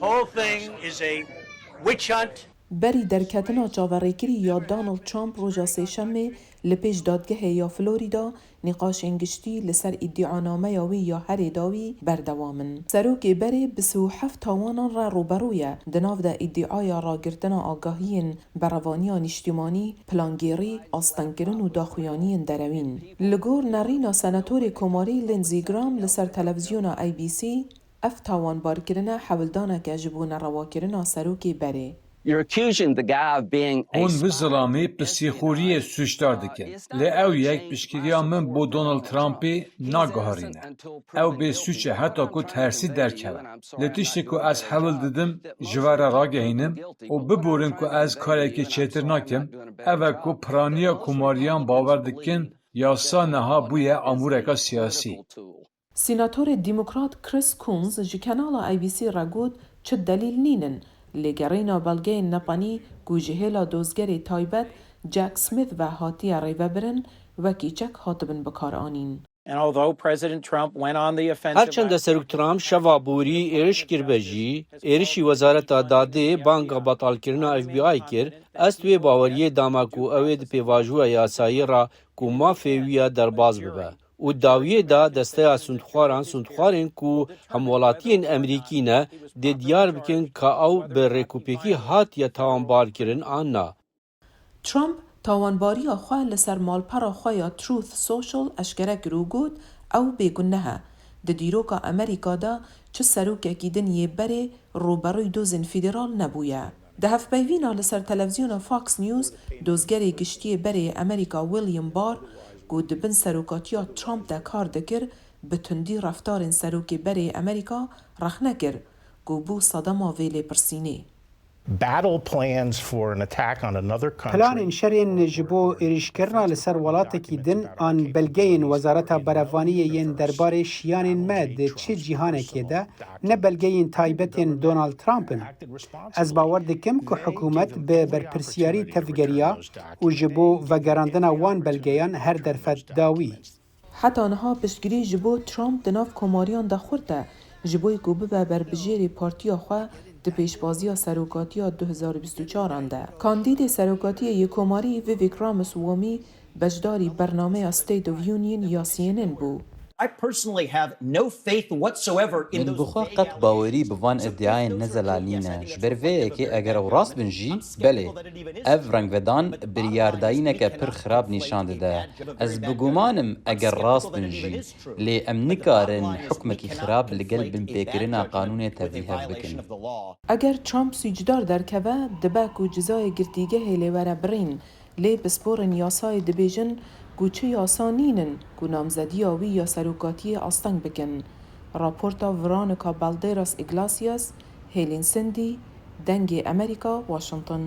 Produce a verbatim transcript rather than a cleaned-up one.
Whole thing is a witch hunt. Berî derketina çaverêkirî ya Donald Trump roja Sêşemê li pêş dadgehê ya Florida, nîqaşên giştî li ser îdîanameya wî ya herê dawî berdewam in. Serokê berê bi sî û heft tawanan re rûberû ye, di nav de îdîaya ragirtina agahiyên berevaniya nîştîmanî, plangêrî, astengkirin û daxuyaniyên derewîn. Li gor nerîna senatorê komarî Lindsey Graham li ser televîzyona A B C, ev tawanbarkirine hewildaneke ji bo nerewakirina serokê berê. You're accusing the guy of being a Hûn vî spy. Zilamî pisîxûriyê sûcdar dikin. Lê ew yek piştgiriya min bo Donald Trumpê naguherîne. Ew bê sûc e heta ku tersî derkeve. Lê tiştê ku ez hewil didim ji we re ragehînim û biborin ku ez karekî çêtir nakim, ev e ku piraniya komariyan bawer dikin yasa niha bûye amûreka siyasî. Sînatorê Demokrat Chris Coons ji kanala A B C re got, çi delîl nînin, lê gerîna belgeyên nepenî ku ji hêla dozgerê taybet Jack Smith ve hatiye rêvebirin, wekî çek hatibin bikaranîn. And although President Trump went on the offensive Her çende last Serok Trump şeva borî êriş kiribe jî, êrişî Wezareta Dadê banga betalkirina F B I kir, ez di wê baweriyê de me ku ew ê di pêvajoya yasayî re ku mafê wî ya derbas bibe. Û dawiyê de desteya sûndxwaran, sûndxwarên ku hemwelatiyên Emerîkî ne, dê diyar bikin ka ew bi rêkûpêkî hatiye tawanbarkirin an na. Trump tawanbariya xwe li ser malpera xwe ya Truth Social eşkere kir û got, ew bêguneh e. Di dîroka Amerîka de çi serokekî din yê berê rûberûyî dozên federal nebûye. Di hevpeyvîna li ser televîzyona Fox News, dozgerê giştî yê berê yê Amerîka William Barr, ku di bin serokatiya Trump de kar dikir, bi tundî reftarên serokê berê yê Amerîka rexne kir, ku bû sedema vê lêpirsînê. Battle plans for an attack on another country. Planên şerên ji bo êrîşkirina li ser welatekî din an belgeyên Wezareta Berevaniyê yên derbarê şiyanên me di çi cîhanekê de ne belgeyên taybetên Donald Trump in. Ez bawer dikim ku hikûmet bi berpirsiyarî tevgeriya û ji bo vegerandina wan belgeyan her derfet da wî. Heta niha piştgirî ji bo Trump di nav komariyan de xurt e, ji bo ku bibe berbijêrê partiya xwe di pêşbaziya serokatiya du hezar û bîst û çaran de. Kandîdê serokatiyê yê komarî Vivek Ramaswamy beşdarî bernameya State of Union ya C N N bû. I personally have no faith whatsoever in Min those bi xwe fake qet bawerî bi van îdiayên nezelalî ne. Ji ber vê yekê eger ew rast bin jî, belê. Ev rengvedan biryardayîneke pir xirab nîşan dide. Ez bi guman im eger rast bin jî, lê em nikarin hukmekî xirab li gel binpêkirina qanûnê tevlîhev bikin. Eger Trump sûcdar derkeve, dibe ku cizayê girtîgehê lê were birîn, lê pisporên yasayê dibêjin ku çi yasa nînin ku namzediya wî ya serokatiyê asteng bikin. Raporta Veronica Balderas Iglesias, Hêlîn Sindî, Dengê Amerîka, Washington.